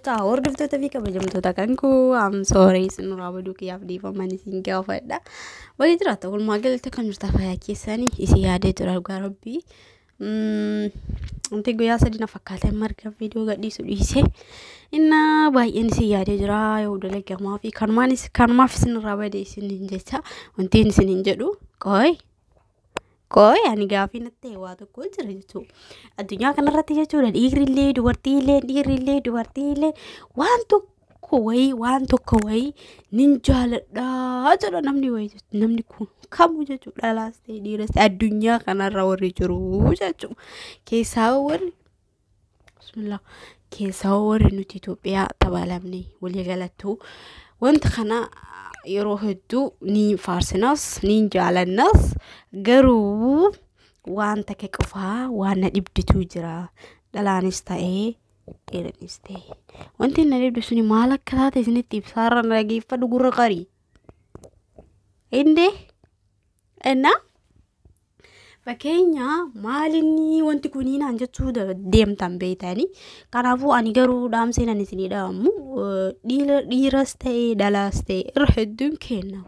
Jirta hordoftoota fi kabajamtoota kan koo, I'm sorry, isin irraa baduu kiyyaaf dhiifaman isin gaafadha. Baga jiraata, walumaa galatti kan jirta fayyaa keessanii isin yaadee jira dhugaa rabbii. Wanti guyyaa 3 na fakkaata marga viidiyoo gadhiisu dhiise. Inna baay'een isin yaadee jira yoo dalagamaa fi kanumaaf isin irraa bade isin hin jecha wanti isin hin jedhu. Qoy qoy, ani gaafii natti ta'e waa tokko jira jechuudha. Addunyaa kanarratti jechuudha, dhiirrillee dubartiillee, dhiirrillee dubartiillee waan tokko wayii, waan tokko wayii nin jaaladhaa jedha namni wayii. Namni kun kamuu jechuudha, dhalaas ta'e dhiiras ta'e, addunyaa kanarra warri jiru jechuudha. Keessaa warri, bismillah, keessaa warri nuti Itoophiyaa tabalamne walii galattuu wanta kana yeroo hedduu ni faarsinas, ni jaalannas. Garuu waan takka qofaa waan na dhibditu jira, dhalaanis ta'ee dhiiranis ta'e. Wanti na dhibdu suni maal akka taate isinitti ibsaarra, na dhageeffadhu, gurra qarii. Indee innaa fakkeenya maalinni wanti kunii naan jechuu deemtan beeytanii. Kanaafuu ani garuu dhaamseen ani isinii dhaamu, dhiiras ta'e dhalaas ta'e, irra hedduun kenna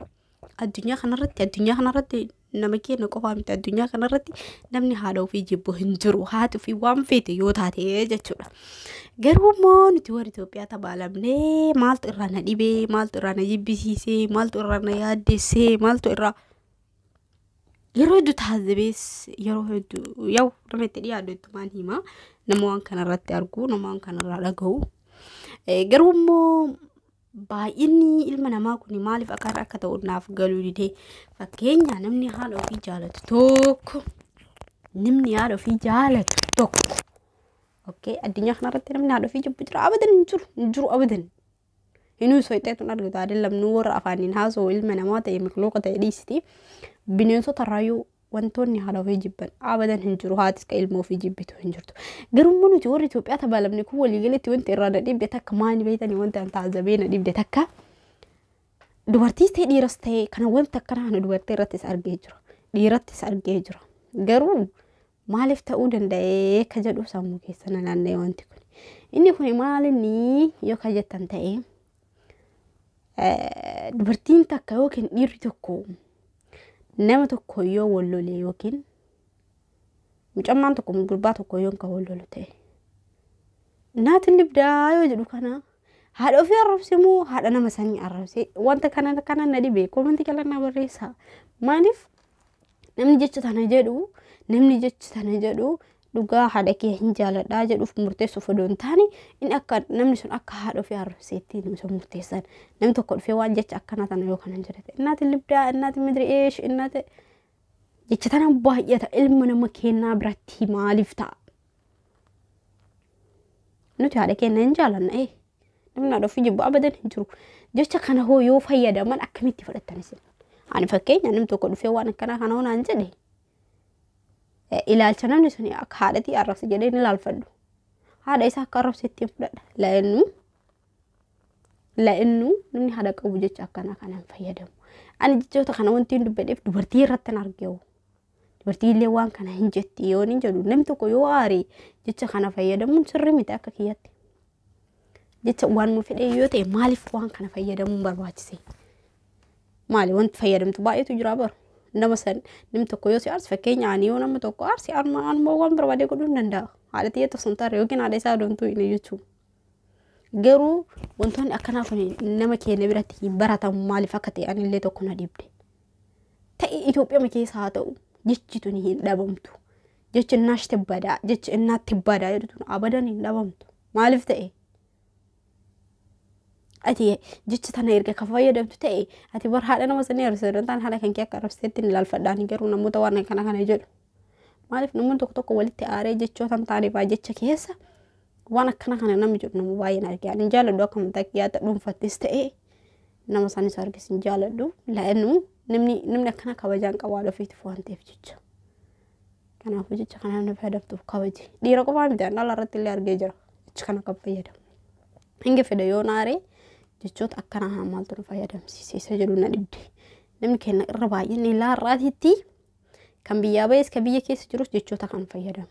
addunyaa kanarratti nama keenya qofaa miti, addunyaa kanarratti namni haadha ofii jibbu hin jiru, haati ofii waan feete yoo taate jechuudha. Garuu immoo nuti warri Itoophiyaa tabaalamnee maaltu irraa na dhibee, maaltu irraa na jibbisiisee, maaltu irraa na yaaddessee, maaltu irraa yeroo hedduu taazzabees, yeroo hedduu yaw nama itti dhiyaadhu ittumaan hima, nama waan kanarratti argu, nama waan kanarraa dhaga'u. Garuu immoo baay'inni ilma namaa kun maaliif akka akka ta'u naaf galuu didee. Fakkeenya namni haadha ofii jaalatu tokko, namni haadha ofii jaalatu tokko, okay, addunyaa kanarratti namni haadha ofii jibbu jira? Abadan hin jiru, hin jiru abadan. Inuu soixeetuun argatu adelam nu warra afaaniin haasa'u ilma namaa ta'e makluuqa ta'e dhiisiti. Bineensota irraayyuu wantoonni haadha ofii jibban abadan hin jiru, haatis ka ilma ofii jibbitu hin jirtu. Garuu immoo nuti warri Itoophiyaa tabaalamne kun waliigalatti wanti irraa na dhibde takka maali beektanii? Wanti an taazabee na dhibde takka, dubartiis ta'e dhiiras ta'e, kana wanta akkana kana dubartii irrattis argee jira, dhiirattis argee jira. Garuu maaliif ta'uu danda'ee ka jedhu sammuu keessa na naanna'e wanti kun. Inni kun maalinni yoo ka jettan ta'e, dubartiin takka yookiin dhiirri tokko nama tokko yoo wal lole, yookiin mucammaan tokko gurbaa tokko yoo kan wal lolu ta'e, naatiin libdaa yoo jedhu, kana haadha ofii arrabse moo haadha nama sanii arrabse? Wanta kana kana na dhibe, comment jalannaa barreessaa. Maaliif namni jecha tana jedhu, namni jecha tana jedhu dhugaa haadha kee hin jaaladhaa jedhuuf murteessuuf odoo hin taane, inni akka namni sun akka haadha ofii arrabseetti isa murteessan. Namni tokko dhufee waan jecha akkana tana yoo kanan jedhate, innaati libdaa, innaati midri eesh, innaati jecha tana baay'ata ilma nama kennaa biratti maaliif ta'a? Nuti haadha keenya hin jaalanna, ee, namni haadha ofii jibbu abadan hin jiru. Jecha kana hoo yoo fayyadaman akkamitti fudhattan isin? Ani fakkeenya namni tokko dhufee waan akkanaa kana hoo naan jedhe, ilaalcha namni sun akka haadhatii arrabse jedhee ni ilaalfadhu. Haadha isaa akka arrabse ittiin fudhadha. La'innu namni haadha qabu jecha akkanaa kana hin fayyadamu. Ani jechoota kana wanti hin dubbadheef dubartii irratti hin argeewu. Dubartii illee waan kana hin jetti yoo hin jedhu, namni tokko yoo aare jecha kana fayyadamuun sirrii miti akka kiyyatti. Jecha waan nu fedhe yoo ta'e, maaliif waan kana fayyadamuun barbaachise? Maali wanti fayyadamtu baay'eetu jira baru. Nama san namni tokko yoo si aarse, fakkeenya ani yoo nama tokko aarse, anuma waan barbaade godhuu hin danda'a. Haadha xiyya osoo hin taane yookiin haadha isaa odoon hin jechuudha. Garuu wantoonni akkanaa kun nama keenya biratti hin baratamu, maaliif akka ta'e anillee tokko na dhibde. Ta'e Itoophiyaa keessa haa ta'u, jechi tuni hin dhabamtu. Jechi innaashti badaa, jechi innaatti badaa jedhu tun abadan hin dhabamtu. Maaliif ta'e? Ati jecha tana erga kan fayyadamtu ta'e, ati bar haadha nama sanii arrabsite osoo hin taane haadha kan kee akka arrabsiteetti hin ilaalfadhaani. Garuu namoota waan kana kana jedhu. Maaliif namoonni tokko tokko walitti aaree jechoota hin taane fa'aa jecha keessa waan akkana kana namni jedhu nama baay'een argee. Ani hin jaaladhu, akka mataa kiyyaatti dhuunfattis ta'e nama sanis argis hin jaaladhu. La'inu namni akkana kabajaan qabu haadha ofiitiif waan ta'eef jecha. Kanaafuu jecha kana namni fayyadamtuuf kabaje. Dhiira qofaa miti, dhala irratti illee argee jira. Jecha kana kan fayyadamu. Hinga fedhe yoo naaree, jechoota akkanaa kana maaltu nu fayyadamsiise isa jedhu na dhibde. Namni keenya irra baay'een ilaa har'aatitti kan biyyaa ba'es kan biyya keessa jirus jechoota kan fayyadama.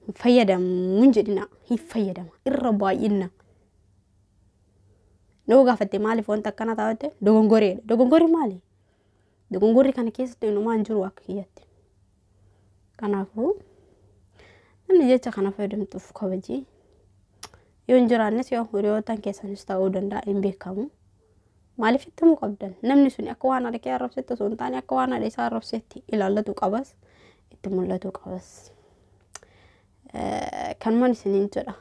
Hin fayyadamu hin jedhina, hin fayyadama irra baay'ina. Nama gaafatte maaliif wanta akkana taate dogongoreedha. Dogongorri maali? Dogongorri kana keessatti inumaan jiru akka kiyyatti. Kanaafuu namni jecha kana fayyadamtuuf kabajii. Yoo hin jiraannes yoo hiriyoottan keessanis ta'uu danda'a, hin beekamu. Maaliif itti himuu qabdan? Namni sun akka waan haadha kee arrabsetti osoo hin taane akka waan haadha isaa arrabsetti ilaallatu qabas, itti mul'atu qabas. Kanumaan isiniin jedha.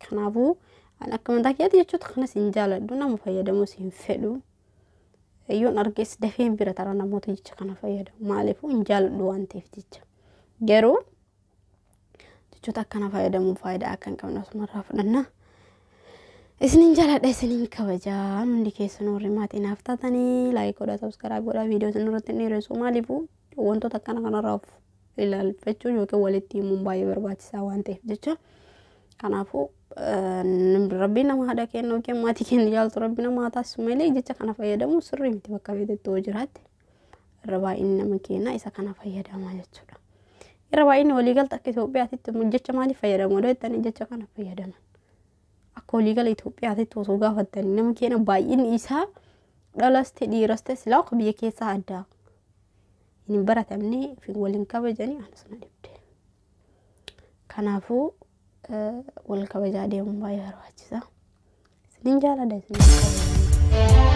Kanaafuu ani akka mataa kiyyaatti jechoota kanas hin jaaladhu, nama fayyadamus hin fedhu. Yoon arges dafeen bira tara namoota jecha kana fayyadamu. Maaliifuu hin jaaladhu waan ta'eef jecha. Garuu jechoota akkana fayyadamuun faayidaa akka hin qabne asumarraa fudhanna. Isinin jaaladha, isinin kabajaa. Hundi keessan warri maatii naaf taatanii like godhaa, subscribe godhaa, viidiyoo isin irratti hin dheeressu. Maaliifuu wantoota akkana kanarraa of ilaalfachuu yookiin walitti himuun baay'ee barbaachisaa waan ta'eef jecha. Kanaafuu rabbiin nama haadha kennu yookiin maatii keenya jaalatu rabbi nama haa taasisu malee jecha kana fayyadamu sirrii miti bakka feetetti yoo jiraatte. Irra baay'inni nama keenya isa kana fayyadamaa jechuudha. Irra baay'inni waliigalta akka Itoophiyaatitti jecha maaliif fayyadamu odoo jettanii jecha kana fayyadaman. Akka waliigala Itoophiyaatitti osoo gaafattanii nama keenya baay'inni isaa dhalas ta'e dhiiras ta'e silaa akka biyya keessaa addaa hin baratamne waliin kabajanii anas na dhibde. Kanaafuu wal kabajaa deemuun baay'ee barbaachisa. Isinin jaaladha, isinin kabaja.